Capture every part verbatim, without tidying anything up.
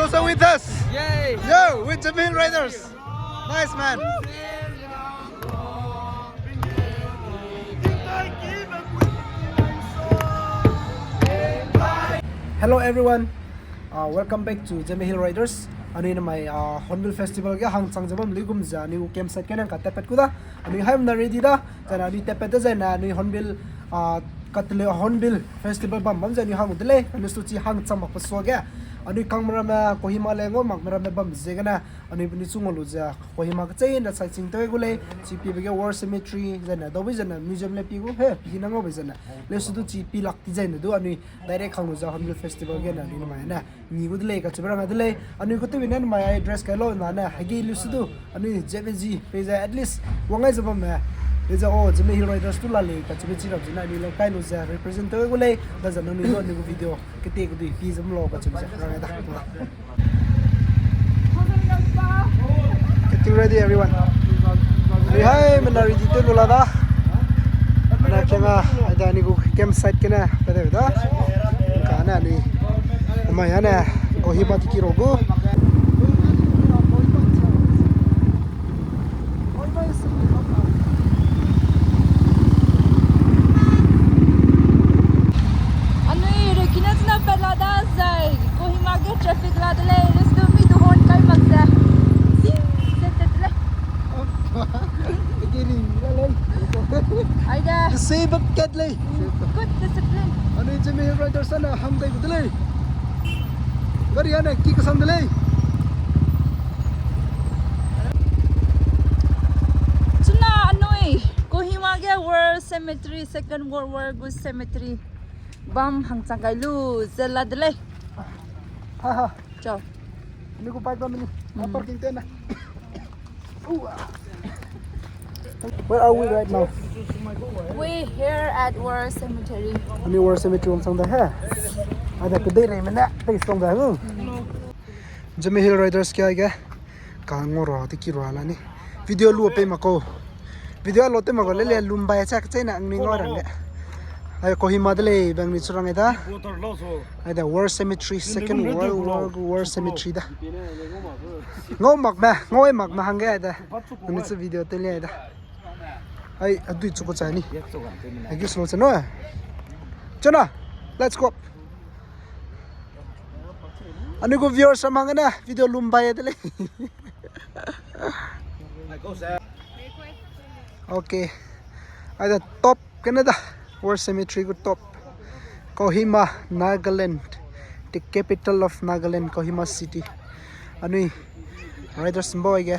Also with us. Yay. Yo, with Jamahil Riders. Nice, man. Hello everyone. Uh, welcome back to Jamahil Riders. Anui namai, uh, Hornbill Festival ge hangchang ze bam luigum ze anui campsite kena ka tepet ku da. Anui haimna ready da. Zena anui tepet da zena anui Hornbill, uh, katele Hornbill Festival bam bam ze anui hang de lei. Anui suchi hangchang mak pe suage. Anui kangme ramme Kohima le ngau makme ramme bam ziegene. Anui penui chu ngau lu ze Kohima kecheîne sightseeing tew gu lei, chi piebe ge War Cemetery, zene, daubui zene, museum le pi gu, he, pi na ngau bei zene. Leu su du chi pi lak ti zene du, anui direct hang lu ze Hornbill Festival gene, anui namai ne, ngi gu de lei, kachibe rang de lei, anui gu tew ne namai ai dress kai lau na ne, hege leu su du, anui J B G, pe ze at least, wang ai ze bam me, pe ze, oh, Jamahil Riders tu la lei, kachibe chi rap zene, anui le kai lu ze represent tew gu lei, da zene anui du, anui gu video, kete gu dui, pi ze mlo, kachibe ze, rang da. Getting ready, everyone. Anui haimena ready tew lu la da. Ana kenga, aida anui gu campsite kena, pe de da. Kane anui. Amai ane, Kohima tiki ro gu. Anui rekine chuna pe la da zai, Kohima ge traffic la de lei, leu su du mi du horn kai mak ze. Zing, zet, zet lei. Aida. Discipline kat lei. Good discipline. Anui Jamahil Riders ana hang dai gu de lei. Gari ane ki kasang de lei. Chuna anui, Kohima ge War Cemetery, Second World War gu cemetery. Bam hangchang kai lu, ze la de lei. Ha, ha. Ciao. Anui gu bike bam ni. Hmm. Parking te na. Where are we right now? We here at War Cemetery. Anui War Cemetery wangchang da he. Aida kedei rei mene, tei song da hu. Jamahil Riders kia ge. Ka ngau ra, tiki ra la ni. Video lu pe ma ko. Video lu te ma ko, le le lumbai chak chena anui ngau ra le. Ai Kohima de lei, bang ni chu rang ai da. Aida War Cemetery, Second World War, War Cemetery da. Ngau mak me, ngau ai mak me hangge da. Anui chu video te le da. Ai, adui chu ko cha ni. Ai, gi slow cha no. Chana, let's go. Anui gu viewers amang ne, video lumbai de lei. Okay. Aida top Canada, War Cemetery gu top. Kohima, Nagaland, the capital of Nagaland, Kohima City. Anui riders mbo ge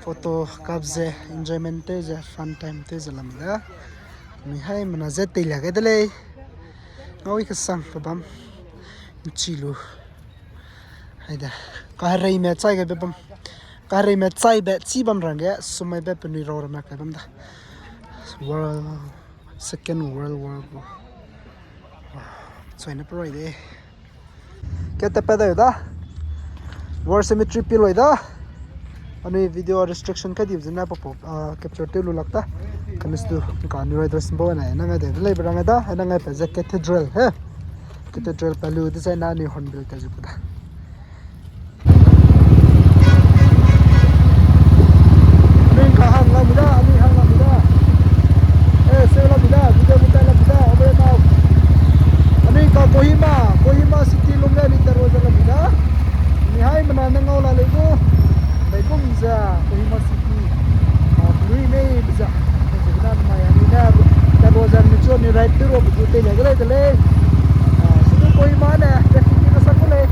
photo kap ze, enjoyment tew ze, fun time tew ze lam da. Anui haimena ze teilia ge de lei. Ngau i kesang pe bam. Nchi lu. Haida. Kahereime chai ge be bam. Kahereime chai be chi bam rangge sumai be penui rau ramme kai bam da. World, Second World War gu. Wow. Chai ne peroi de. Kete pe dai da. War Cemetery pi loi da. Anui video restriction kai di zena pa pa, ah, capture tew lu lak ta. Kanis du ka anui riders bo na nang de lei berang da, nang pe ze cathedral he. Cathedral pa lu de zena anui Hornbill ta zu da. Anui ka hang la mi da, anui hang la mi da. Eh, se la mi da, video mi ta la mi da, over and out. Anui ka Kohima, Kohima city lung le ni ta ro za la mi da. Ni haimena ne ngau la lei gu. Bai kum za, Kohima city. Ah, lui mei za. Za na mai anui ne, ta ro za ni chu ni ride tu ro bu te le, le, le. Ah, su Kohima ne, traffic ni ka sa ku lei.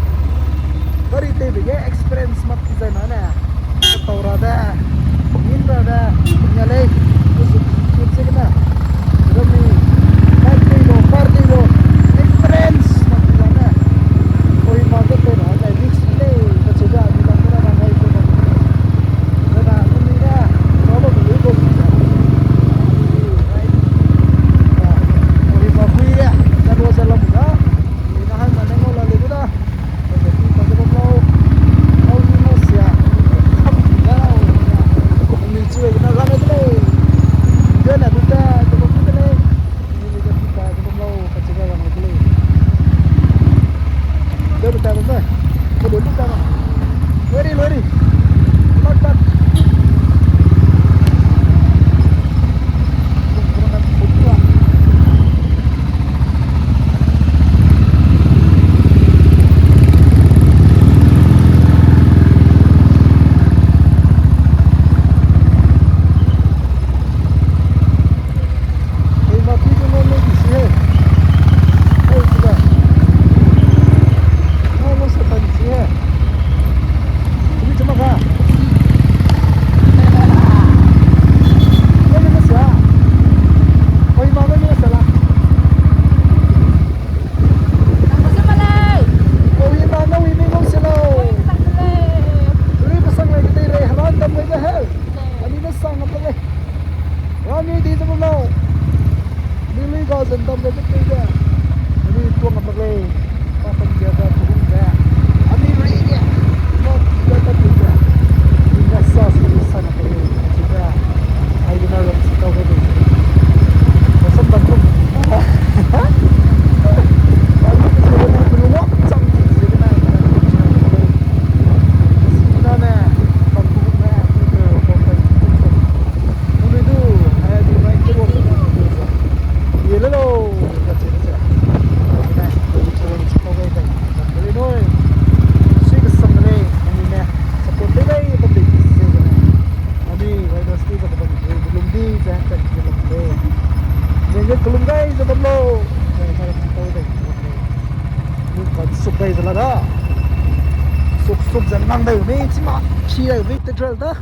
Tuk zan nang dai me, chima, chi dai me cathedral da.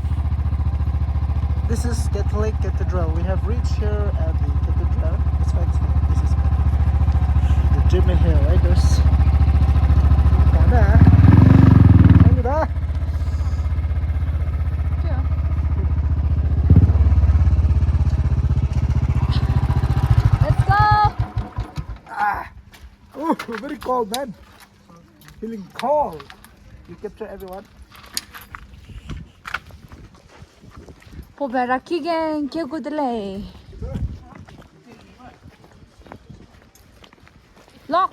This is Catholic Cathedral. We have reached here at the cathedral. It's fine, it's fine. This is the Jimmy Hill Riders. Ada. Ada. Let's go. Ah. Oh, very cold, man. Feeling cold. You capture everyone. Pobera ki gen ke gu de lei. Lock.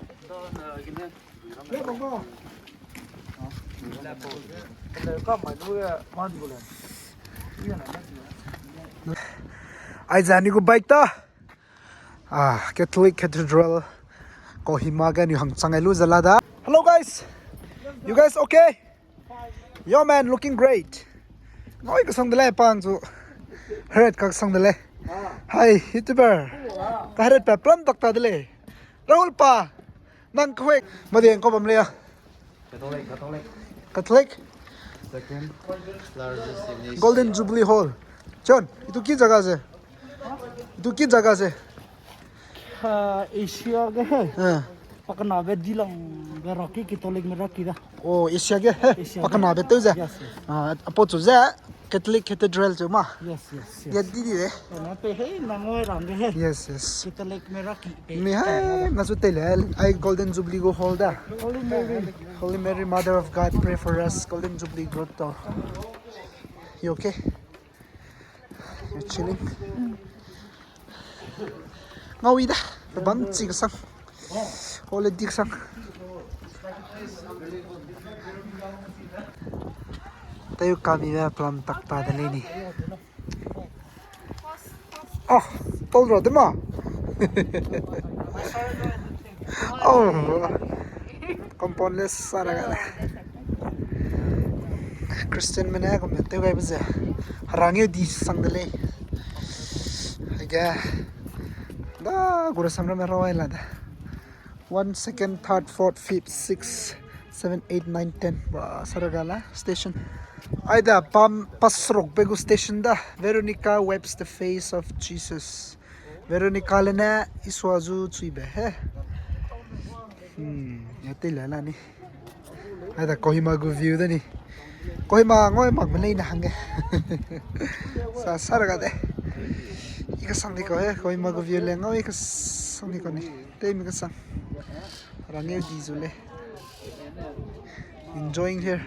Aiza ni gu bike ta. Ah, Catholic Cathedral, Kohima ge ni hangchang ai lu zela da. Hello guys, you guys okay? Yo man, looking great. Ngoi kasang de lei pang chu. Heret kasang de lei. Hi, YouTuber. Ka heret pe plan tak ta de lei. Rahul pa. Nang kawek. Madiang ko bam le ya. Catholic, Catholic. Catholic. Second largest in Asia. Golden Jubilee Hall. John, itu ki jaga se? Itu ki jaga se? Ah, Asia ge. Ah. Pakana be dilang be raki Catholic me raki da. Oh, Asia ge. Asia ge. Pakana be tu ze. Yes, yes. Ah, apo chu ze Catholic Cathedral chu ma. Yes, yes, yes. Ya di di de. Na pe he na ngoi rang ge he. Yes, yes. Catholic me raki pe. Mi hai, ma chu tele, ai Golden Jubilee gu hall da. Holy Mary. Holy Mary, Mother of God, pray for us. Golden Jubilee Grotto. You okay? You're chilling? Ngaui da, bam chi kasang. Hall di kasang. Teu kami be plan tak ta de lei ni. Ah, tol ro de ma. Oh. Compound less sara ga. Christian mene kom teu gai be ze. Harang eu di sang de lei. Aige. Da, gura samra me rawai la da. One, second, third, fourth, fifth, six, seven, eight, nine, ten. Ba, sara ga la station. Aida pam pasrok be gu station da. Veronica wipes the face of Jesus. Veronica le ne Isua zu chui be he. Hmm, ya tei la la ni. Aida Kohima gu view da ni. Kohima ngoi mak me lei na hangge. Sa sara ga de. I kasang di ko he, Kohima gu view le ngoi i kasang di ko ni. Tei mi kasang. Rangeu di zu le. Enjoying here.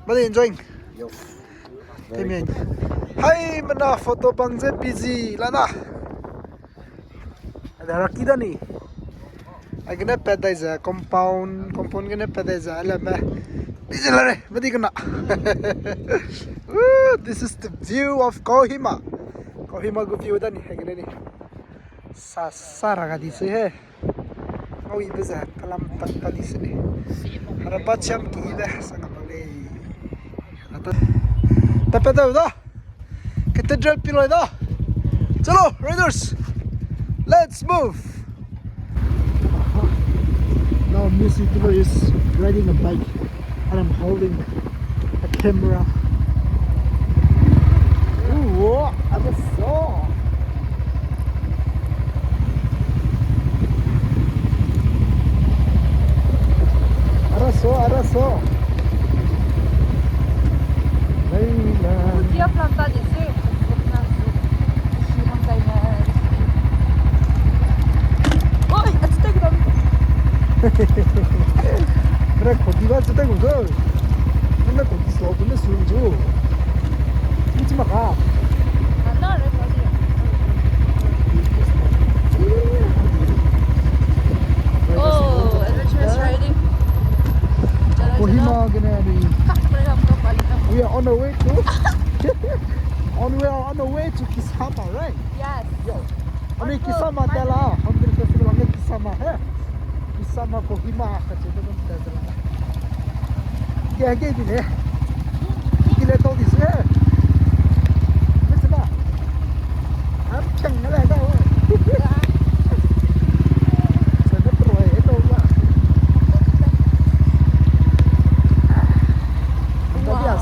Made enjoying. Yo. Tei mi. Hai, mana photo bang ze busy la na. Ada raki da ni. Ai gene pet dai ze compound, compound gene pet dai ze ala me. Busy la re, madi gena. Woo, this is the view of Kohima. Kohima gu view da ni, hai gene ni. Sa, sara ga di se he. Ngau ibe ze, kalam tak ka di se ni. Hara ba cham ki ibe, sa nga bang lei. Ata. Tape da da. Cathedral piloi da. Chalo, riders. Let's move. Now, Miss YouTuber is riding a bike. And I'm holding a camera. Ooh, I just saw. Araso, araso. Laila. Dia planta di se. Oi, achu tai gudam. Mera kodi ba achu tai gu zo. Mera kodi so, kodi su zu. Ni chi ma ka. Ana re kodi. Oh, adventurous riding. Chalo, Kohima chalo. Gene ni. Kak, kak, kak, kak, kak. We are on our way to. On, we are on our way to Kisama, right? Yes. Yo. Ani Kisama tela, Hornbill Festival ang Kisama he. Kisama Kohima kache de dum tela. Ke ke di le. Ki le to di se. Ke se ba. Am chang na le da. Sa na pro e to ba.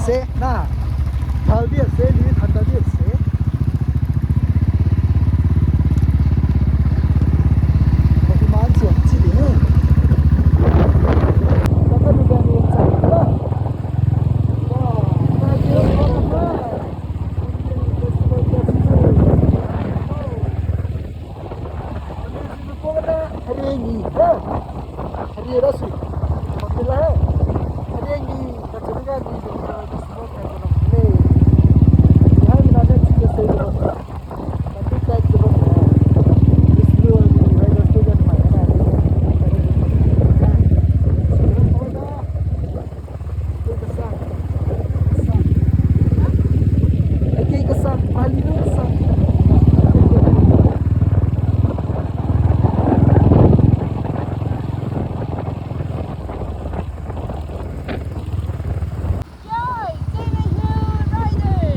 Se na. Thal bia se, lui thanda bia se. Pokemon se, chi de. Papa du gani sa. Wow. Yay! Save the Hill Riders!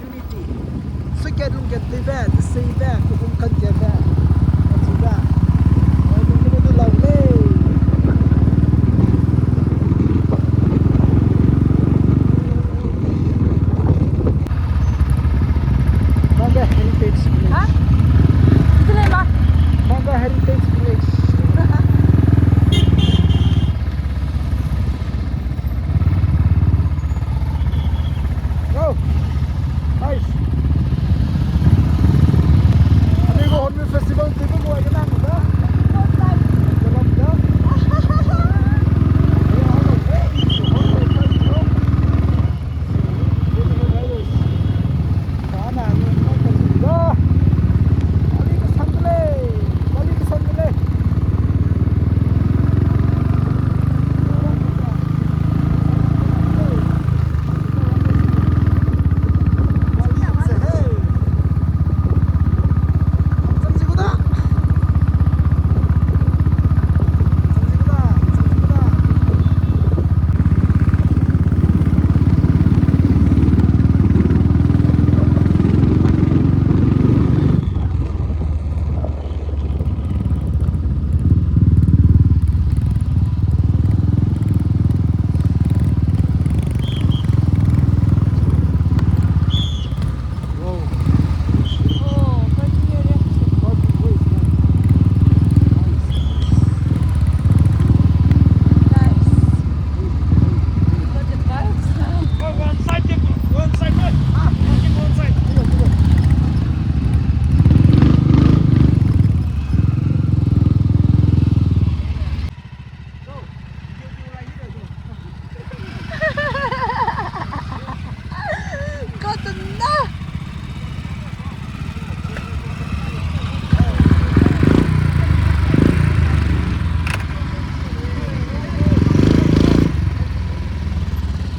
Unity. Suikat lungkat tewbe, teseibe, kehung kangkiabe, achibe. Ai, lungkene du lau lei. Manga Heritage Village. Ha? Ito lei ma? Manga Heritage Village. Go! Nice! Anui gu Hornbill Festival tewbe gu ai ge nang da. Dalam da.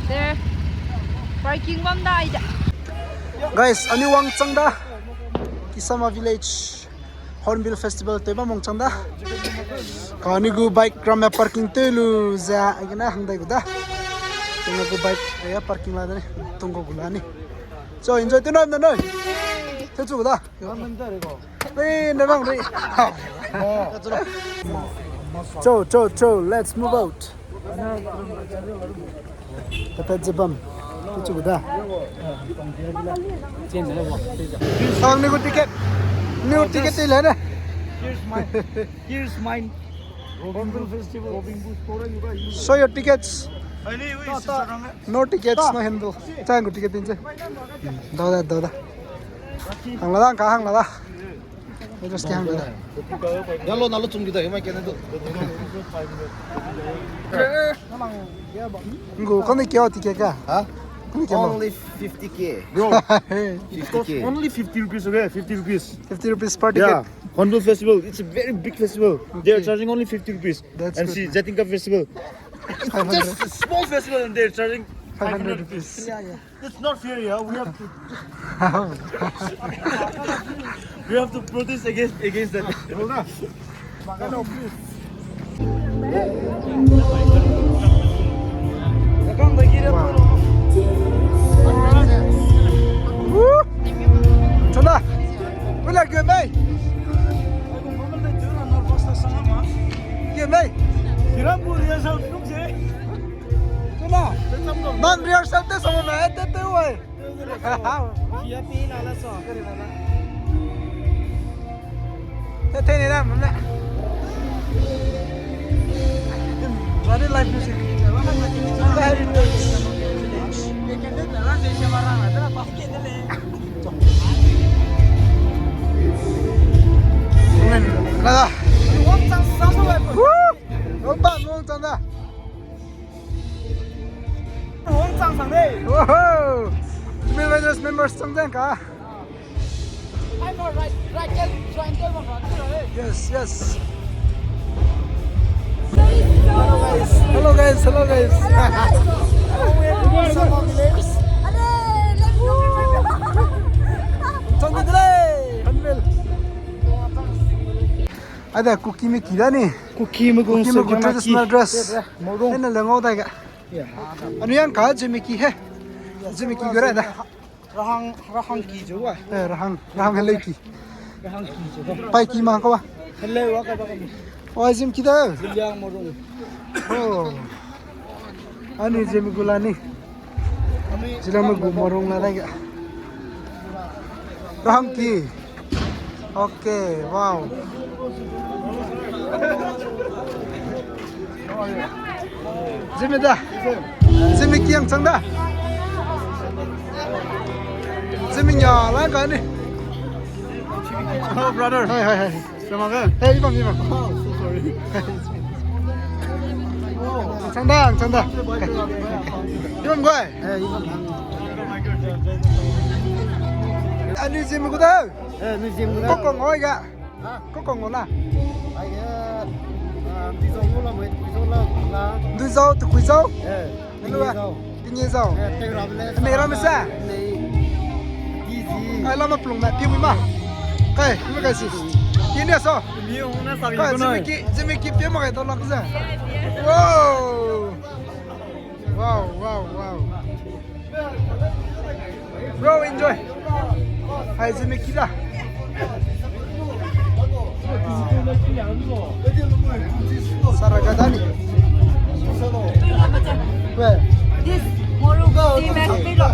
There. Parking bam da ai da. Guys, anui wangchang da. Kisama Village. Hornbill Festival tewbe wangchang da. Ka anui gu bike ramme parking tew lu ze, aigene hangdai gu da. Anui gu bike, eh, parking la da ni. Tung gu gu la ni. So, enjoy tew nam da noi. Tew chu gu da. Ei, ne bang rei. Cho, cho, cho, let's move out. Tata jebam. Tew chu gu da. Ang ni gu ticket. New ticket ti le ne. Here's mine. Here's mine. Hornbill Festival. Show your tickets. No tickets, no handle. Chang gu ticket tin che. Dau da, dau da. Hang la da, ka hang la da. Just hang la da. Yalo, nalo chung di da, mai kene do. Ngu, kau ni kau ticket ka? Ha? Kau ni kau? Only fifty K. Bro, it costs only fifty rupees, okay? Fifty rupees. Fifty rupees per ticket. Yeah. Hornbill Festival, it's a very big festival. They are charging only fifty rupees. That's good, man. And see, Jatinga Festival. It's just a small festival and they're charging five hundred rupees. Yeah, yeah. It's not fair, yeah. We have to, we have to protest against, against that. Woo! Chuna. Wila gyo mai. Te te ne da, mama. Very nice. Nada. Woo! Opa, wangchang da. Wangchang sang de. Woohoo! Female Riders members chang deng ka. Yes, yes. Hello guys, hello guys. Chang de le. Female. Ada Kukime ki da ni. Kukime gu, Kukime gu traditional dress. Ena le ngau dai ga. Anu yang ka Zeme ki he. Zeme ki gura da. Rahang, Rahang ki zu wa. Eh, Rahang, Rahang helei ki. Rahang ki zu. Pai ki ma ka wa. Helei wa ka ba ka ni. Wa Zeme ki da. Zeliang Morung. Oh. Ani Zeme gu la ni. Zeliang me gu Morung la dai ga. Rahang ki. Okay, wow. Zeme da. Zeme ki yang chang da. Zeme nya la ka ni. Hello, brother. Hi, hi, hi. Sama ga? Hey, ibang, ibang. Oh, so sorry. Chang da, chang da. Ibang guai. Hey, ibang. Ani Zeme gu da. Eh, ni Zeme gu da. Kokong oi ga. Ha? Kokong oi la. Ai, eh, ah, Duizau gu la, mai Duizau la, la. Duizau, Tukuizau? Eh, Hello, Tingyezau. Tingyezau. Eh, Teirabe le. Nei ramme se? Nei. Dizi. Ai, lama plung na, pi mui ma. Kai, mi kai si. Ini so. Mi hong na sa. Kai, gu na. Zeme ki, Zeme ki pi ma kai to lak ze. Wow. Wow, wow, wow. Bro, enjoy. Hai, Zeme ki da. Sara ga da ni. Where? This Morung Zeme ke pei lua.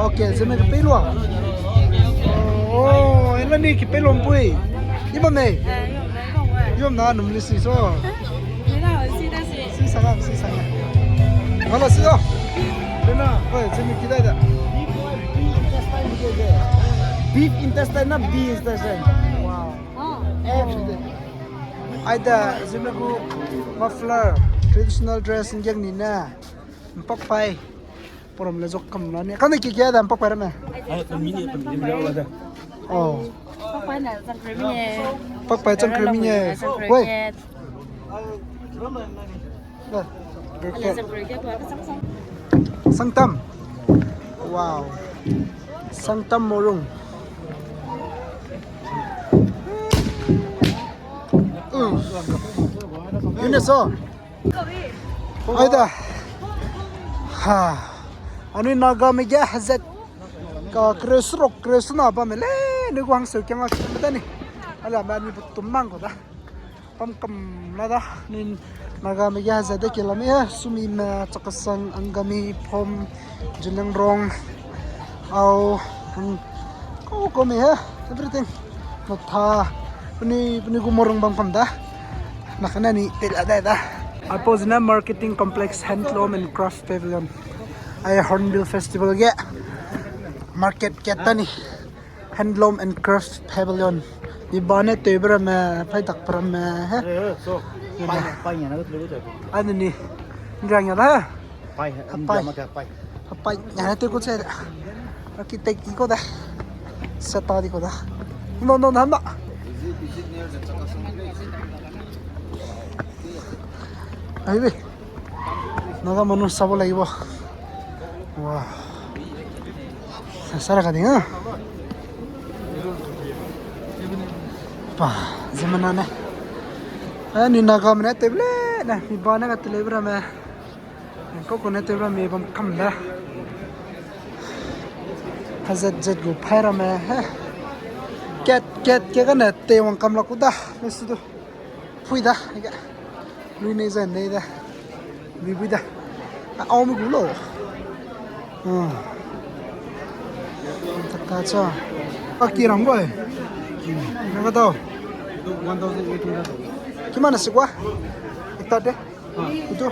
Okay, Zeme ke pei lua. Oh, ena ni ke pei lua mpui. Ibam nei. Ibam na num ni si so. Si sanga, si sanga. Wala si do. Dena. Oi, Zeme ki dai da. Beef intestine na beef intestine. Wow. Everything. Aida Zeme gu muffler, traditional dress ngiang ni ne. Mpakpai. Program le zok kam la ni. Kane ki kia da mpakpai ramme. Ai, kami ni, kami ni, kami ni, kami ni. Oh. Pakpai na zangkremi ne. Pakpai zangkremi ne. Zangkremi. Woi. Ne. Ale zangkremi kia tua ka sang sang. Sangtam. Wow. Sangtam Morung. Uh. Ini so. Aida. Ha. Anui Nagame ge hezat. Ka kre seruk, kre sena bamme le, ni gu hangseu kiang a kime da ni. Ala ma ni betum mang ko da. Pam kam la da, ni Nagame ge hezat de ke la me, Sumi me, Chakhesang, Angami, Phom, Zeliangrong, au, ang, ko, ko me he, everything. Notha, puni, puni gu Morung bam kam da. Nakane ni, te la da da. Aipau zene Marketing Complex Handloom and Craft Pavilion. Ai Hornbill Festival ge market kat ta ni. Handloom and Craft Pavilion. Iba ne tewbe ramme, paidak pe ramme, he? Eh, so. Pai, pai nya na tulu te. Ani ni. Nrang ya da. Pai, pai. Pai. Pai nya na te ku che. Architect i ko da. Seta di ko da. No, no, no, no. Ai be. Naga manu sabo laibo. Wow. Sara ka ding a. Pa, zemena ne. Eh, ni Nagame ne tewbe le ne, mi ba ne ka tewbe ramme. Ko ko ne tewbe ramme bam kam da. Hazat zat gu phai ramme, he. Kat, kat, ke ka ne tewang kam la ku da. Ne su du. Pui da, ike. Lui nei zai nei da. Lui pui da. A, au me gu lo. Hmm. Acha. Aki ram goi. Naga dau. One thousand eight hundred. Kimana sikwa? Ekta de. Itu?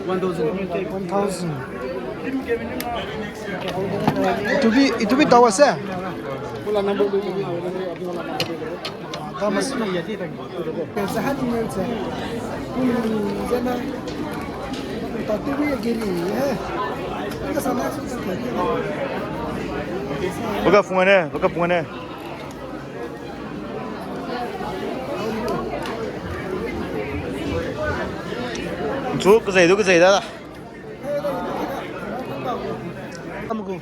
One thousand. One thousand. Itu bi, itu bi tawa se? Damas. Zahani neu ze. Zena. Tatu bi giri, eh. Ka sana su. Baka fungane, baka fungane. Chu kezei du kezei da. Amgu.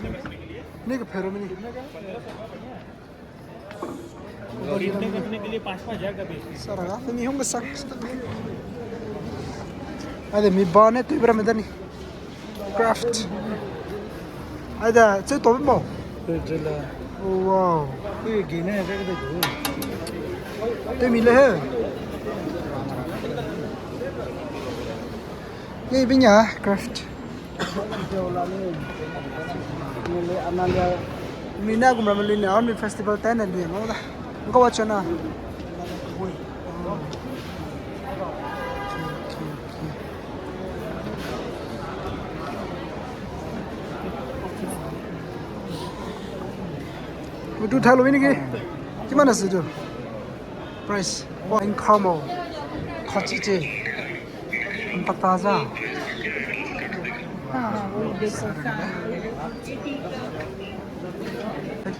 Ni ke phero mini. खरीदने के लिए पाँच पाँच हज़ार का बेचते हैं। Sara, ni hung sak. Ade mi bane tu bra medani. Craft. Aida, chu to mo. Wow. Te mi le he. Ye binya craft. Mina gumra melui ne army festival tane lui mo da. Ngka wa chana. Mutu thalo ini ki. Kimana se tu? Price. Income. Khachi che. Mpata za.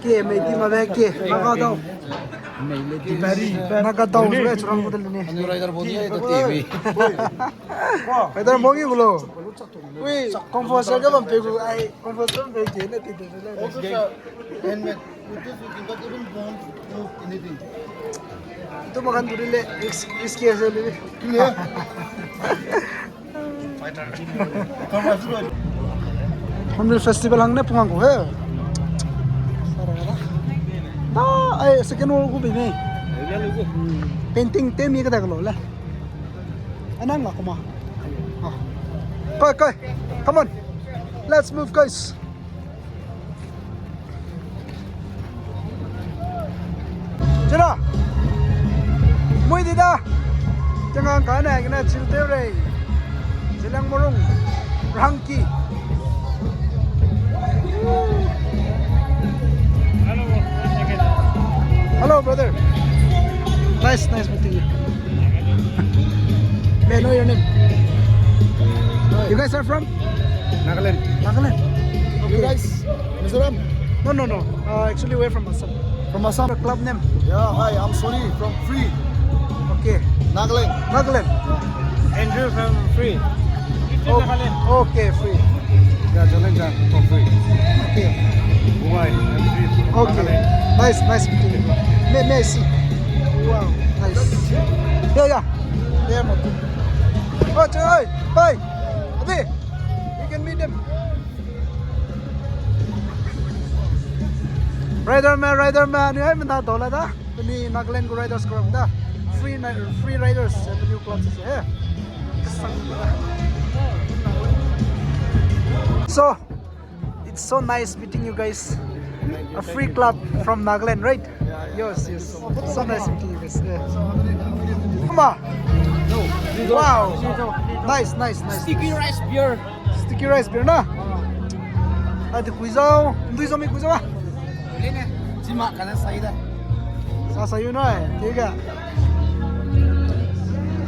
Ke, mei di ma be ke. Naga dau. Naga dau, zwe churang ko de luni. Rider mo ngi gulo. Ui, composer ka bam pe gu, ai, composer bam pe ke ne ti de le. Helmet. Tu makan tu le, risk, risk ya se le. Hornbill Festival hang ne pungang ko he. Da, ai, second wall ko bi ne. Painting te mi ka da lo le. Anang la kuma. Ah. Koi, koi. Come on. Let's move, guys. Jira. Mui di da. Jangang ka na, na chiu te rei. Zeliang Morung. Rangki. Hello, brother. Nice, nice meeting you. May I know your name? You guys are from? Nagaland. Nagaland? You guys, Mizoram? No, no, no. Uh, actually, we're from Assam. From Assam? The club name? Yeah, hi, I'm Sony from Free. Okay. Nagaland. Nagaland. Andrew from Free. Oh, okay, Free. Yeah, John and John from Free. Okay. Why? Okay. Nice, nice meeting you. May, may I see? Wow, nice. Yeah, yeah. Yeah, man. Oh, hey, hey. Abi, you can meet them. Rider man, rider man, ni hai mena dola da. Ni Nagaland gu riders group da. Free ni-, Free Riders, eh, new club se, eh. So, it's so nice meeting you guys. A free club from Nagaland, right? Yes, yes. So nice meeting you guys. Yeah. Come on. Wow. Nice, nice, nice. Sticky rice beer. Sticky rice beer na? Ai, te kui zau, ndui zau mi kui zau a? Lene, chima kana sai da. Sa sai yu na, eh, thik a.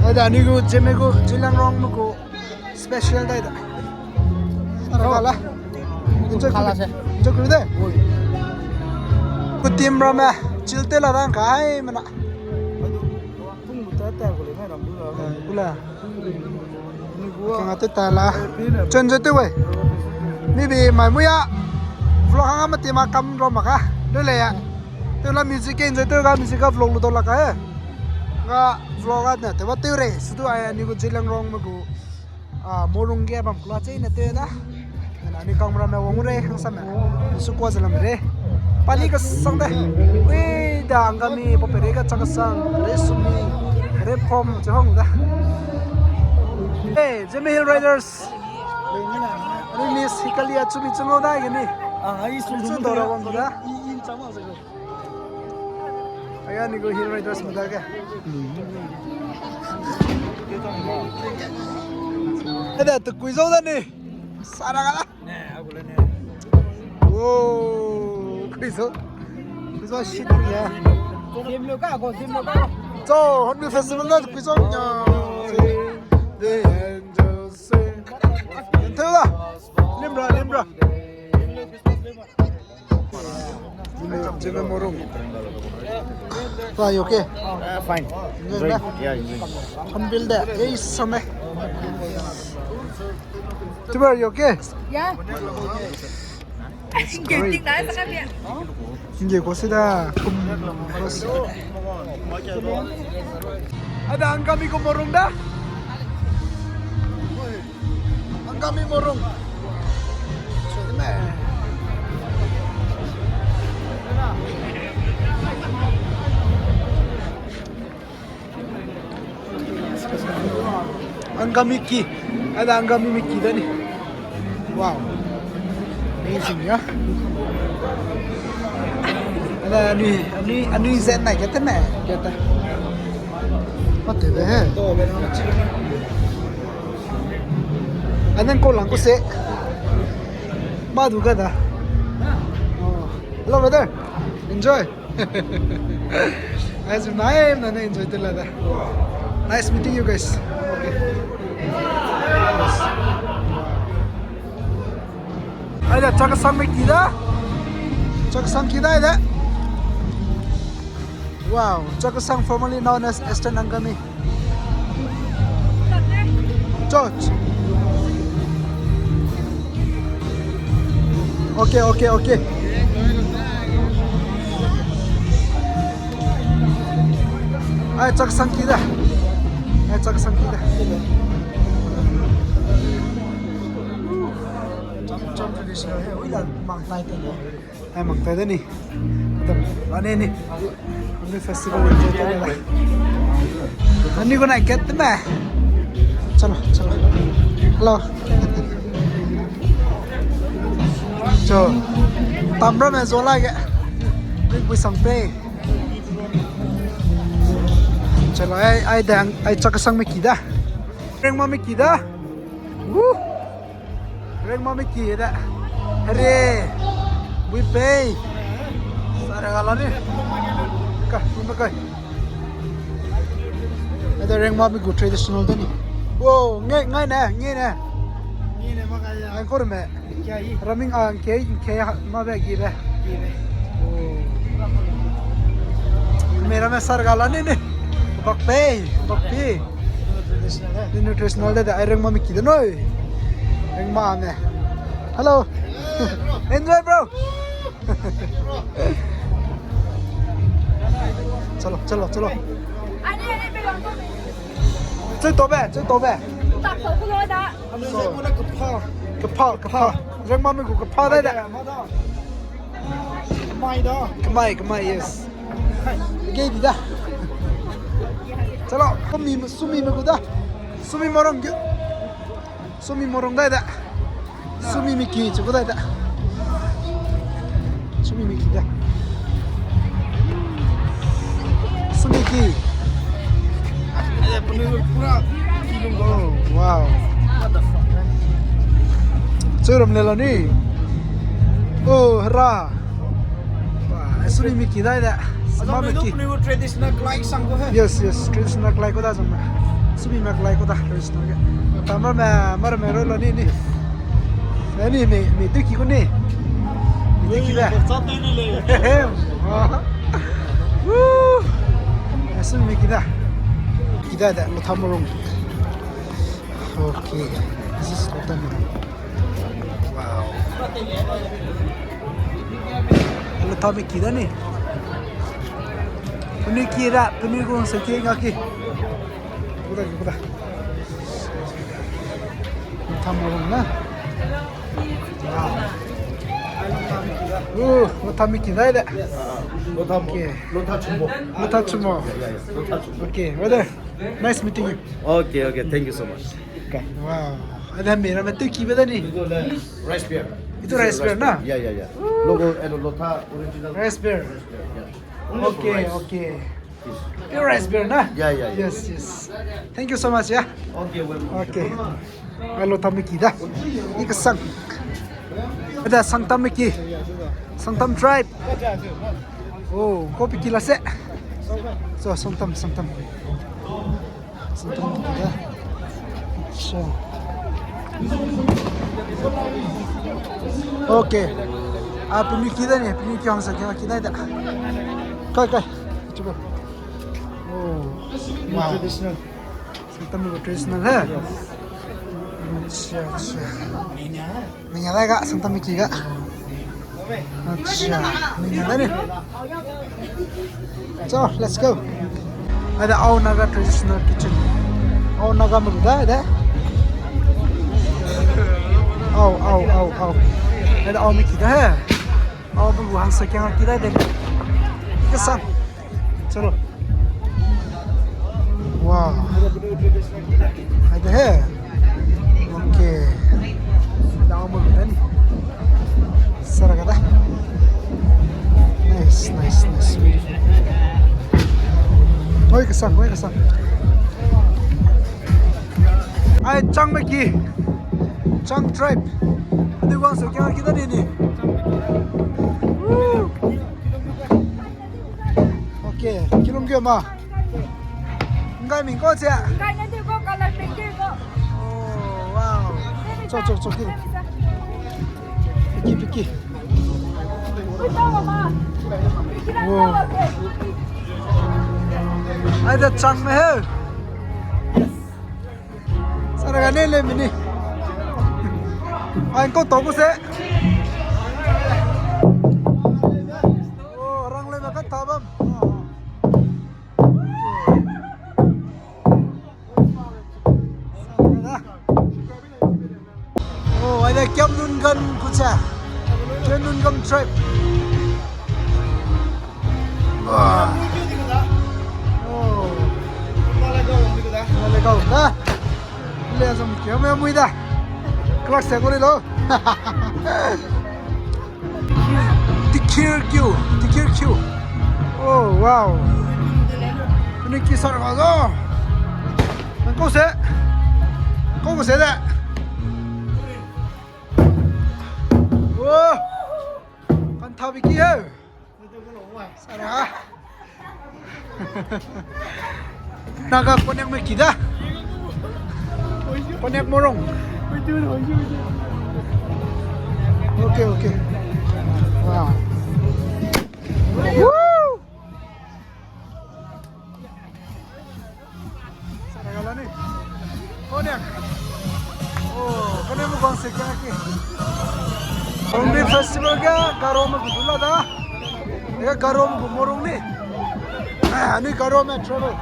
Ai da, ni gu, Zeme gu, Zeliangrong me gu special dai da. Ara kala. Enjoy kala se. Enjoy kuri de. Ku team ramme, chill te la dang kai mena. Kula. Kanga te ta la. Chen ze te wei. Maybe mai muya. Vlog hang ma te ma kam ro ma ka. Lu le ya. Te la music ke enjoy te ga music ga vlog lu do la ka he. Nga vlog ga ne te wa te re. Sudu ai ani gu Zeliangrong me gu. Ah, Morung ge bam kula che ne te da. Na ni camera me wang re, hang sa me. Su kwa zalam re. Pali ka sang de. Ui, da angami, pa pere ka chak sang, re sumi, re pom, che hong da. Hey, Zeme Hill Riders. Re miss, hikali a chumi chungo da gini. Aya ni go hill riders medal ke. Ada tu kuizau da ni. Sara ga. Wow, kuizau. Kuizau shit ya. Zimlo ka, go zimlo ka. So, Hornbill Festival da kuizau ya. The angels sing. Teu da. Limbra, limbra. Jimmy Morung. Are you okay? Uh, fine. Enjoy, enjoy. Yeah, enjoy. Hornbill de, eh, some. Tuber, are you okay? Yeah. It's great. Inge ko sida. Ada Angami ko Morung da. Angami Morung. Angami ki. Ada Angami mi ki da ni. Wow. Amazing, ya. Ada anui, anui, anui zen na kete me, kete. Mate be he. Anang ko lang ko se. Madu ga da. Oh. Hello, brother. Enjoy. Guys, nai, nai, nai enjoy te la da. Nice meeting you guys. Okay. Yes. Ai da, Chakhesang me ki da. Chakhesang ki da, ai da. Wow, Chakhesang, formerly known as Eastern Angami. Church. Okay, okay, okay. Ai, Chakhesang ki da. Ai, Chakhesang ki da. Cham, cham traditional he. Ui la mang tai te lo. Ai, mang tai da ni. Adam, ane ni. Hornbill Festival enjoy te la. Ani ko nai kat me. Chalo, chalo. Hello. Cho. Tamra me zo la ge. Big bui sang pe. Chalo, ai, ai dang, ai Chakhesang me ki da. Rengma me ki da. Woo. Rengma me ki da. Hare. Bui pei. Sare ga la ni. Ka, me kai. Ada Rengma me gu traditional da ni. Wow, ngai, ngai ne, ngai ne. Ngai ne ma kai ya. Ang kor me. Kia i. Raming ang ke, ke ma be gi be. Gi be. Oh. Me rame sar ga la ni ni. Bak pei, bak pei. Traditional, eh? Ni traditional de, de, ai Rengma me ki de noi. Rengma me. Hello. Enjoy, bro. Chalo, chalo, chalo. Chui to be, chui to be. Kepha, kepha. Rengma me gu kepha dai de. Kemai, kemai, yes. Ge di da. Chalo, kumi, sumi me gu da. Sumi Morung ge. Sumi Morung dai da. Sumi me ki chu gu dai da. Sumi me ki da. Sumi ki. Oh, wow. Chui ram le la ni. Oh, hera. Wow, sumi me ki dai da. Sumi me ki. Traditional klai sang ko he. Yes, yes, traditional klai ko da zong. Sumi me klai ko da, traditional ge. Tamra me, mara me ro lo ni ni. Ani me, me tu ki ko ni. Me tu ki da. Woo. Sumi me ki da. Ki da da, Lotha Morung. Okay, this is Lotha Morung. Wow. Lotha me ki da ni. Penui ki ra, penui gu se ki nga ki. Kuda ki, kuda. Lotha Morung na. Wow. Uh, Lotha me ki dai de. Lotha mo. Okay. Lotha chumo. Lotha chumo. Yeah, yeah, yeah. Lotha chumo. Okay, brother. Nice meeting you. Okay, okay. Thank you so much. Okay. Wow. Ada mera me tu ki beda ni. Rice beer. Itu rice beer na? Yeah, yeah, yeah. Logo, eh, lo, lotha original. Rice beer. Rice beer, yeah. Only for rice. Okay, okay. Pure rice beer na? Yeah, yeah, yeah. Yes, yes. Thank you so much, yeah. Okay, welcome. Okay. Hello, Tamiki da. Ika sang. Ada Sangtam Miki. Sangtam tribe. Oh, kopi kila se. So, Sangtam, Sangtam. Sangtam Miki da. Acha. Okay. Ah, pemi ki da ni, pemi ki hangsa ki da. Kai, kai. Chuba. Oh, wow. Traditional. Sangtam Miki traditional hai? Yes. Acha, acha. Menya dai ga, Sangtam Miki ga. Acha, menya dai ni. So, let's go. Ada Ao Naga traditional kitchen. Ao Naga me gu da, ada. Ao, ao, ao, ao. Ada Ao Miki da hai. Ao me gu hangsa ki da de. Ika sang. Chalo. Wow. Ada hai. Okay. Down mo den. Sara ga da. Nice, nice, nice. Beautiful. Oi, ika sang, oi, ika sang. Ai, Chang Miki. Chang tribe. Adi wang se ki da ni ni. Woo. Okay, kilung ge ma. Ngai ming ko che. Ngai ne de ko, color pink de ko. Oh, wow. Cho, cho, cho, kilo. Piki, piki. Ui, cho mama. Wow. Ai da chang me he. Sara ga ne le mini. Ai ko to ko se. Oh, rang le ma ka ta bam. Oh, ai da Kiamnungan kucha. Kiamnungan tribe. Wah. Oh. Malegaon da. Le zong kiam me mui da. Class se ko le lo. Tikir kiu, tikir kiu. Oh, wow. Ini kisar ka zo. Nang ko se. Ko ko se da. Oh. Kan thabi ki he. Sara. Naga konek me ki da. Konek morong. Okay, okay. Wow. Woo! Sara ga la ni. Konek. Oh, konek mu bang se kena ki. Hornbill Festival ga Garo me gu du la da. Ga Garo me gu morong ni. Ah, ani Garo me travel.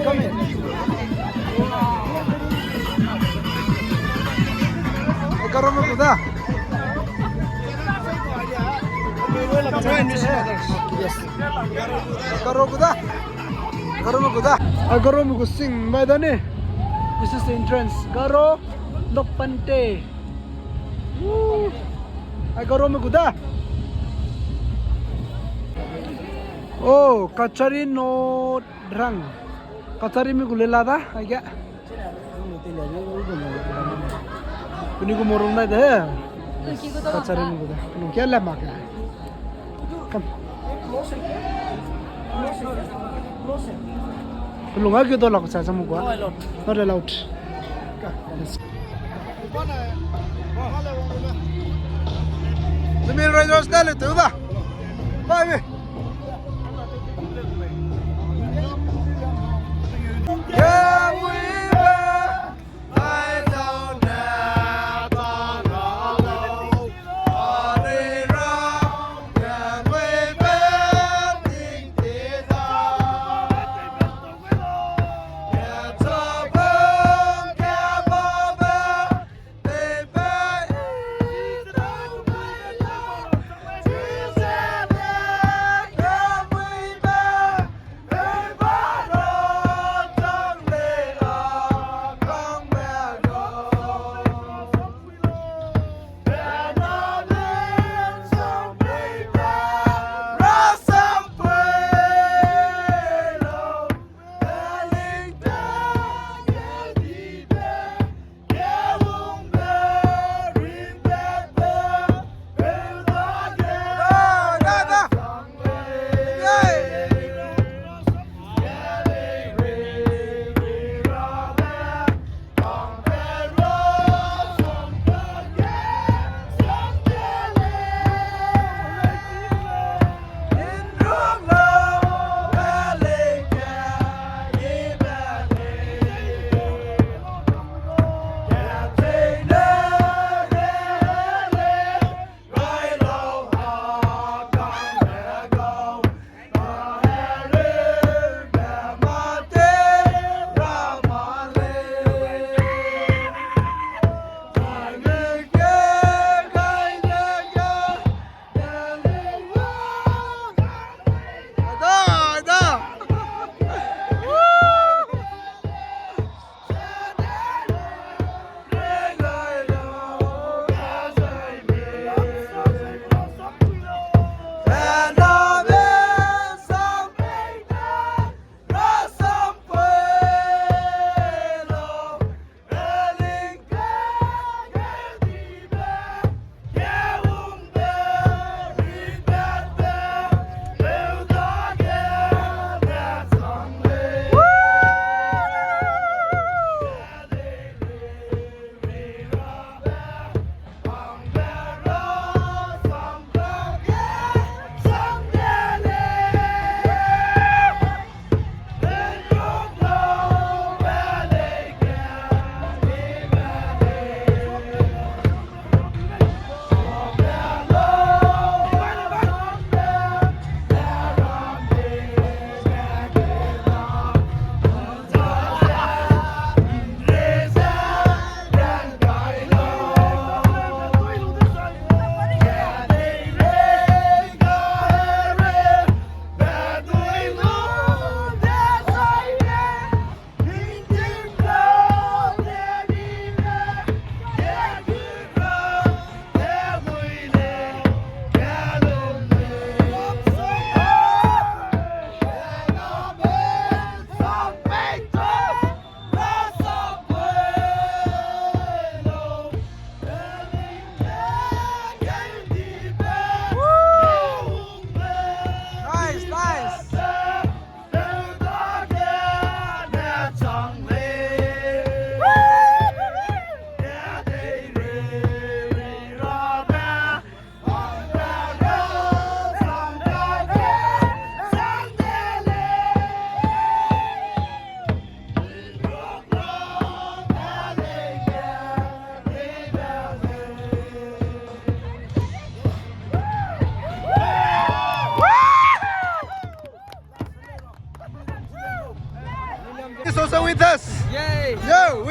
Come in. Garo me gu da. Yes. Garo gu da. Garo me gu da. A Garo me gu sing bai da ni. This is the entrance. Garo Lokpante. Woo. A Garo me gu da. Oh, Kachari no drang. Kachari me gu le la da, ai ga. Puni gu morong dai de. Kachari mi gu de. Puni kia le mak ya. Kam. Pelung a kiu do lak cha cha mu gua. Not allowed. Yes. Zemi Riders da le tu da. Bye bye.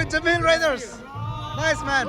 Jamel Riders. Nice, man.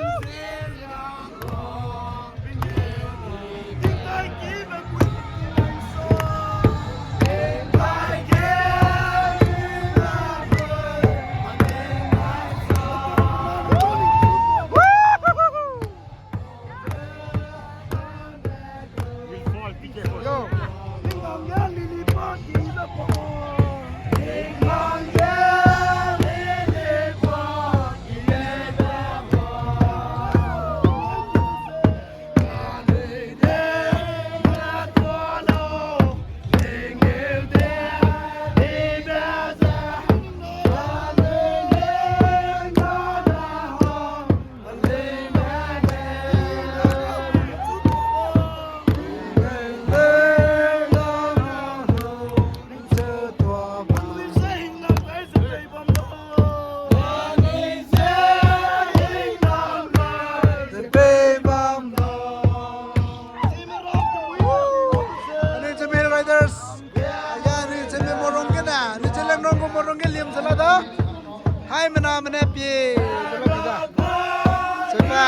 Anui Jamel Riders. Aya, anui Jamel Morung ge na, anui Zeliangrong gu Morung ge liam zela da. Hai mena mena pie. Zela da. Zela.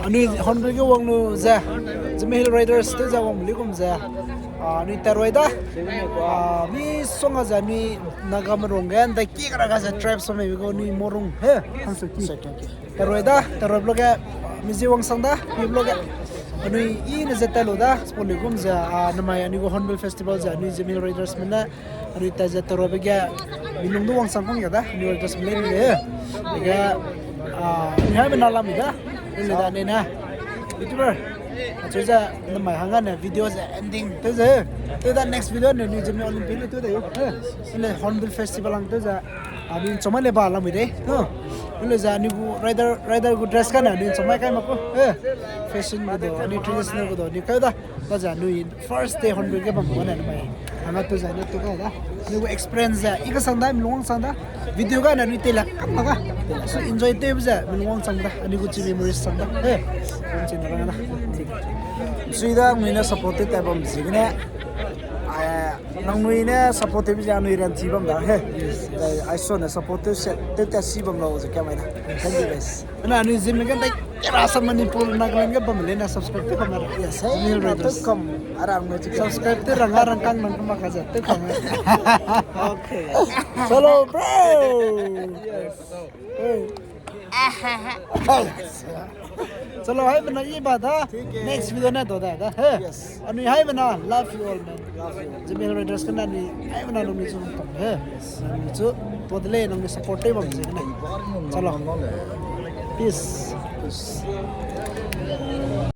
Anui Hornbill ge wang lu ze, Zeme Hill Riders te ze wang li gum ze, ah, anui Taroi da. Ah, mi songa ze anui Naga merung ge, nda ki kara ga ze tribes me go anui Morung he. Taroi da, Taroi vlog ge, mi zi wang sang da, mi vlog ge. Anui i ne ze ta lu da, spon li gum ze, ah, namai anui gu Hornbill Festival ze, anui Zeme Hill Riders me ne, anui ta ze Taroi be ge, mi lung du wang sang kung ya da, anui Riders me le ni le. Be ge, ah, mi hai me na lam mi da, ni le da ne na. YouTuber. Achu ze, namai hang ne video ze ending. Te ze, te da next video ne, ni Zeme Olympic le te da yo. Eh, le Hornbill Festival ang te ze. Anui chomai le ba lamui de, no? Anui ze anui gu rider, rider gu dress ka ne, anui chomai kai ma ku. Eh, fashion gu do, anui traditional gu do, anui kai da. Ba ze anui first day Hornbill ge bam gu ne, anui mai. Hangga tu zai ne tu kai da. Anui gu experience ze, i kasang da, mi lungwang sang da. Video ga na anui tei la kam ga. So enjoy tew ze, mi lungwang sang da. Anui gu chi memories sang da. He. Kum chi na rang da. Sui da, anui ne support tew tai bam ziegene. Ai, nangnui ne support tew ze anui ranchi bam da. He. Ai, ai so ne support tew se, tew ta si bam lau ze ka mai da. Thank you, guys. Na anui Zeme ge dai kera sa Manipur, Nagaland ge bam le na subscribe tew bam ra. Yes, hey, Zeme Hill Riders. Kam arang me subscribe tew rang arang kang nang kuma kaza tew kam. Okay. Chalo, bro. Yes. Hey. Chalo, hai bena i ba da. Next video na do da da. Hey. Yes. Anui hai bena, love you all, man. Zeme Hill Riders kena anui hai bena nangnui chu tong he. Nangnui chu to de lei, nangnui support tew bam ziegene. Chalo. Peace.